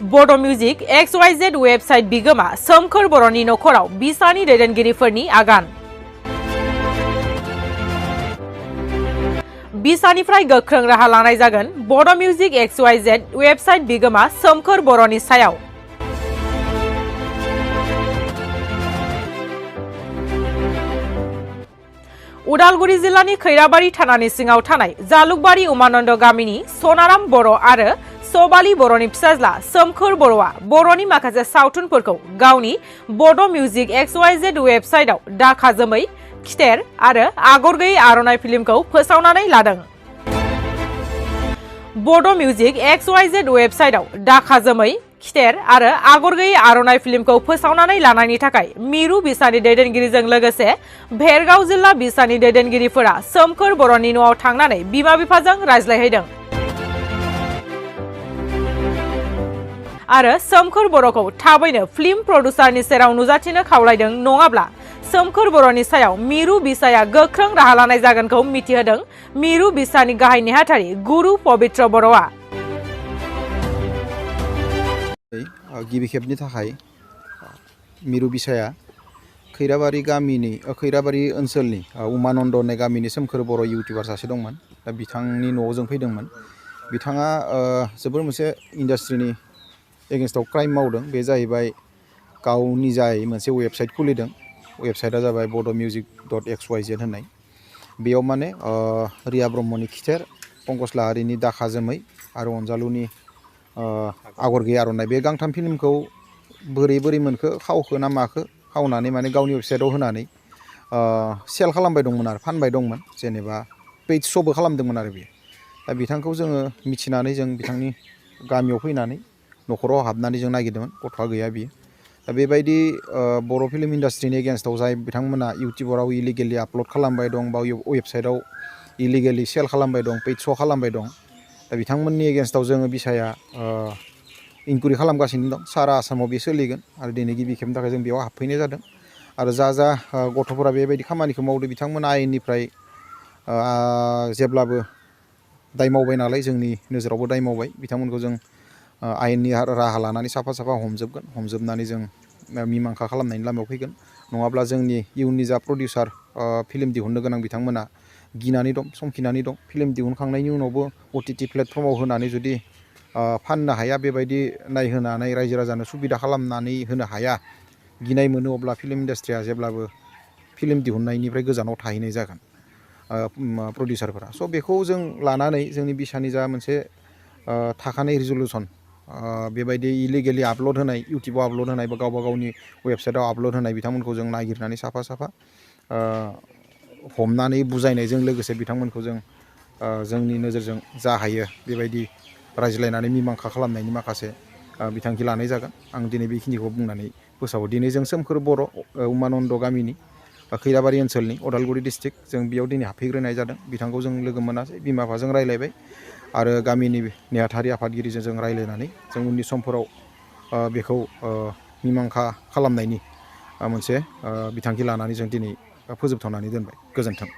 बड' music XYZ website बिगोमा सोमखोर बर'नि नख'राव बिसानि दैदेनगिरिफोरनि आगान। बिसानिफ्राय गोख्रों राहा लानाय जागोन बड' मिउजिक XYZ वेबसाइट बिगोमा सोमखोर बर'नि सायाव। उदालगुरि जिल्लानि खैराबारि थानानि सिङाव थानाय जालुकबारि उमानन्द गामिनि सनाराम बर' आरो सबालि बर'नि फिसाज्ला सोमखोर बर'आ बर'नि माखासे सावथुनफोरखौ गावनि बड' मिउजिक XYZ वेबसाइटआव दाखा जोमै खिथेर आरो आगर गैयै आर'नाइ फिल्मखौ फोसावनानै लादों। बड' मिउजिक XYZ वेबसाइटआव दाखा जोमै खिथेर आरो आगर गैयै आर'नाइ फिल्मखौ फोसावनानै लानायनि थाखाय मिरु बिसानि दैदेनगिरिजों लोगोसे भेरगाव जिल्ला बिसानि दैदेनगिरिफोरा सोमखोर बर'नि न'आव थांनानै बिमा बिफाजों रायज्लायहैदों आरो सोमखोर बर'खौ थाबैनो फिल्म प्रडिउसारनि सेराव नुजाथिनो खावलायदों, नङाब्ला सोमखोर बर'नि सायाव मिरु बिसाया गोख्रों राहा लानाय जागोनखौ मिथिहोदों मिरु बिसानि गाहाय नेहाथारि गुरु पबित्र बर'आ। गिबि खेबनि थाखाय मिरु बिसाया खैराबारि ओनसोलनि उमानन्द होननाय गामिनि सोमखोर बर' इउटिउबार सासे दंमोन। दा बिथांनि न'आव जों फैदोंमोन। बिथाङा जोबोर मोनसे इन्डास्ट्रिनि एगेन्स्टआव क्राइम मावदों। बे जाहैबाय गाव निजायै मोनसे वेबसाइट खुलिदों। वेबसाइटआ जाबाय बड' मिउजिक .xyz होननाय। बेयाव माने रिया ब्रह्मनि खिथेर, पंकज लाहारिनि दाखा जोमै आरो अनजालुनि आगर गैयै आर'नाइ, बे गांथाम फिल्मखौ बोरै मोनखो, खावखो ना माखो, खावनानै माने गावनि वेबसाइटआव होनानै सेल खालामबाय दंमोन आरो फानबाय दंमोन, जेनेबा पेज श'बो खालामदोंमोन आरो बेयो। दा बिथांखौ जोङो मिथिनानै जों बिथांनि गामियाव फैनानै न'खराव हाबनानै जों नागिरदोंमोन। गथ'आ गैया बियो। दा बेबायदि बर' फिल्म इन्डास्ट्रिनि एगेन्स्टआव जाय बिथांमोना इउटिउबाराव इलिगेलि आपल'ड खालामबाय दं बा वेबसाइटआव इलिगेलि सेल खालामबाय दं, पेज श' खालामबाय दं, दा बिथांमोननि एगेन्स्टआव जोङो बिसाया इनकुवेरि खालामगासिनो दं। सारा आसामाव बे सोलिगोन आरो दिनै गिबि खेबनि थाखाय जों बेयाव हाबफैनाय जादों। आरो जा गथ'फोरा बेबायदि खामानिखौ मावदों, बिथांमोना आयेननिफ्राय जेब्लाबो दाय मावबाय नालाय, जोंनि नोजोरावबो दाय मावबाय। बिथांमोनखौ जों आयेननि राहा लानानै साफा हमजोबनानै जों मिमांसा खालामनायनि लामायाव फैगोन। नङाब्ला जोंनि इयुननि जा प्रडिउसार फिल्म दिहुननो गोनां, बिथांमोना गिनानै दं, समखिनानै दं। फिल्म दिहुनखांनायनि उनावबो OTT प्लेटफर्माव होनानै जुदि फाननो हाया, बेबायदि नायहोनानै रायजो राजानो सुबिदा खालामनानै होनो हाया, गिनाय मोनो, अब्ला फिल्म इन्डास्ट्रिया जेब्लाबो फिल्म दिहुननायनिफ्राय गोजानाव थाहैनाय जागोन प्रडिउसारफोरा। स' बेखौ जों लानानै जोंनि बिसानि जा मोनसे थाखानाय रिजलुसन, बेबायदि इलिगेलि आपल'ड होनाय, इउटिउबाव आपल'ड होनाय बा गावबा गावनि वेबसाइटआव आपल'ड होनाय बिथांमोनखौ जों नागिरनानै साफा हमनानै बुजायनायजों लोगोसे बिथांमोनखौ जों जोंनि नोजोरजों जा हायो बेबायदि रायज्लायनानै मिमांसा खालामनायनि माखासे बिथांखि लानाय जागोन। आं दिनै बेखिनिखौ बुंनानै फोसावो। दिनै जों सोमखोर बर' उमानन्द गामिनि खैराबारि ओनसोलनि उदालगुरि डिस्ट्रिक्ट, जों बेयाव दिनै हाबफैग्रोनाय जादों। बिथांखौ जों लोगो मोनासै, बिमा बिफाजों रायज्लायबाय आरो गामिनि नेहाथारि आफादगिरिजों जों रायज्लायनानै जों उननि समफोराव बेखौ मिमांसा खालामनायनि मोनसे बिथांखि लानानै जों दिनै फोजोबथ'नानै दोनबाय। गोजोन्थों।